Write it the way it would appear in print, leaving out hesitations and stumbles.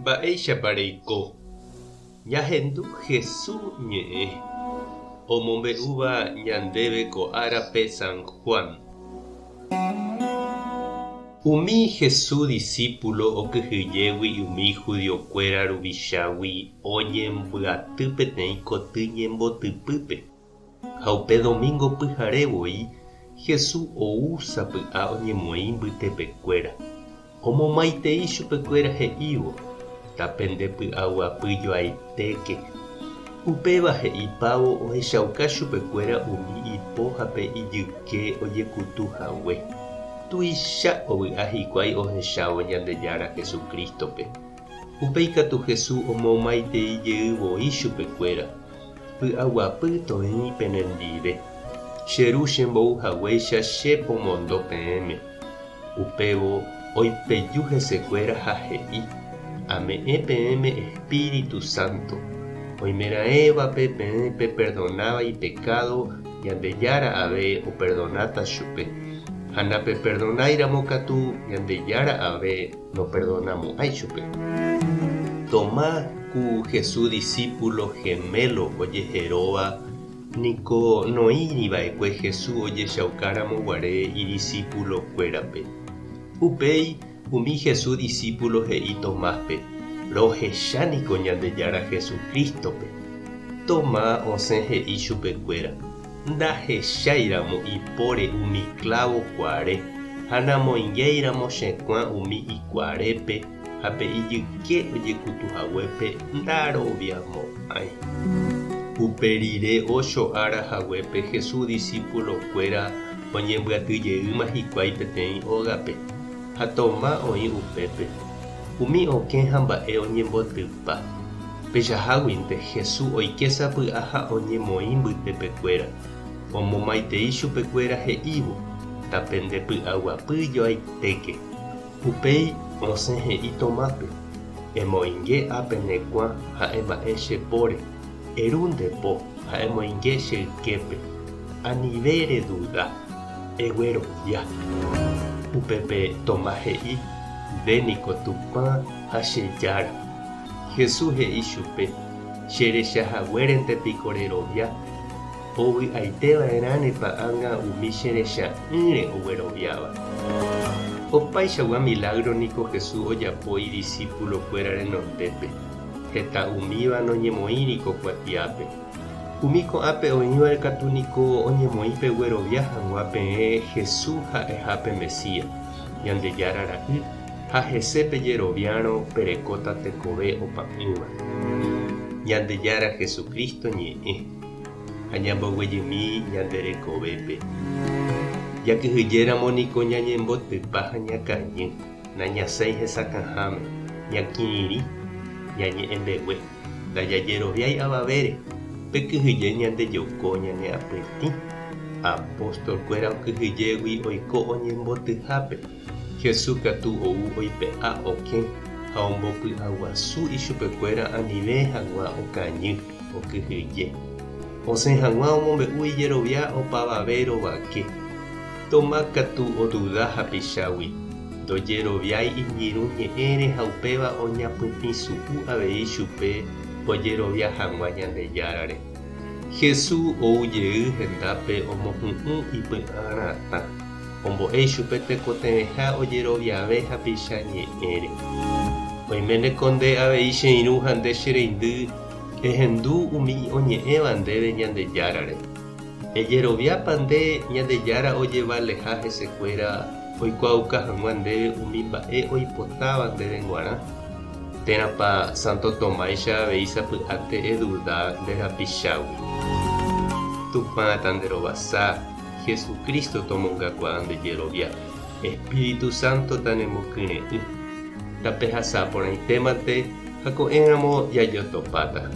Mba'éichapa reiko? Ñahendu Hesu ñe'ẽ omombe'úva ñandéve ko árape San Juan. Umi Hesu disípulo okyhyjégui umi judiokuéra ruvichágui oñembyaty peteĩ koty ñembotypýpe. Ha upe domingo pyhare voi Hesu ou sapy'a oñemoĩ mbytepekuéra. Omomaitei chupekuéra he'ívo, Tapendepy'aguapy joaitéke. Upéva he'ipávo ohechauka chupekuéra umi ipo ha pe ijyke ojekutu hague. Tuicha ovy'a hikuái ohechávo Ñandejára Jesucrístope. Upéi katu Jesús omomaitei jey voi chupekuéra, Py'aguapy toĩ penendive. Che Ru chembou haguéicha che pomondo peẽme. Upévo oipeju hesekuéra ha he'i, Ame'ẽ peẽme Espíritu Santo. Oimeraẽvape peẽ peperdonáva ipekádo, Ñandejára ave operdonáta chupe. Ha napeperdonáiramo katu, Ñandejára ave noperdonamo'ãi chupe. Tomás ku Jesús disípulo gemelo ojeheróva niko noĩri va'ekue Jesús ojechaukáramo guare idisipulokuérape. Upéi umi Jesús disípulo he'i Tomáspe, Rohecha niko Ñandejára Jesucrístope. Tomás osẽ he'i chupekuéra, Ndahecháiramo ipóre umi klávo kuare ha namoingéiramo che kuã umi ikuarépe ha pe ijyke ojekutu haguépe ndaroviamo'ãi. Upe rire ocho ára haguépe Jesús disípulokuéra oñembyaty jeýma hikuái peteĩ ógape, ha Tomás oĩ upépe. Umi okẽ ha mba'e oñembotypa. Pechaháguinte Jesús oike sapy'a ha oñemoĩ mbytepekuéra. Omomaitei chupekuéra he'ívo, Tapendepy'aguapy joaitéke. Upéi osẽ he'i Tomáspe, Emoinge ápe ne kuã ha ema'ẽ che póre, eru nde po ha emoinge che yképe. Anive reduda, eguerovia. Upépe Tomás he'i, Nde niko Tupã ha che Jára. Jesús he'i chupe, Che recha haguérente piko rerovia? Ovy'aite va'erãnepa ág̃a umi che recha'ỹre ogueroviáva. Opaichagua milágro niko Jesús ojapo idisípulokuéra renondépe, heta umíva noñemoĩri ko kuatiápe. Umi ko'ápe oĩva katu niko oñemoĩ peguerovia hag̃ua peẽ Jesús ha'eha pe Mesías, Ñandejára Ra'y, ha hese pejeroviárõ perekóta tekove opa'ỹva. Ñandejára Jesucristo ñe'ẽ. ha ñamboguejymi ñande rekovépe. Jakyhyjéramo niko ñañembotypa ha ñakañy, nañasẽi hesakãháme, ñakirirĩ, ñañe'ẽmbegue, ndajajeroviái avavére, pe kyhyje ñandejoko ñane apytĩ. Apóstol-kuéra okyhyjégui oiko oñembotyhápe, Jesús katu ou oipe'a okẽ ha ombopy'aguasu ichupekuéra anive hag̃ua okañy. Okyhyje. Osẽ hag̃ua omombe'u ijerovia opavave rovake. Toma katu oduda hapichágui, ndojeroviái iñirũ ñe'ẽre ha upéva oñapytĩsu'u avei chupe ojerovia hag̃ua Ñandejárare. Jesús ou jey hendápe omohu'ũ ipy'a ratã, ombo'e ichupe tekotevẽha ojeroviave hapicha ñe'ẽre. Oiméne ko nde avei che irũ ha nde che reindy Ehendu umi oñe'ẽva ndéve Ñandejárare. Ejeroviápa nde Ñandejára ojevaleha hesekuéra oikuaauka hag̃ua ndéve umi mba'e oipotáva ndéve g̃uarã? Térãpa Santo Tomáicha avei sapy'ánte eduda nde rapichágui? Tupã tanderovasa, Jesucristo tomongakuaa nde jerovia, Espíritu Santo tanemokyre'ỹ. Tapehasa porãitémante ha ko'ẽramo jajotopáta.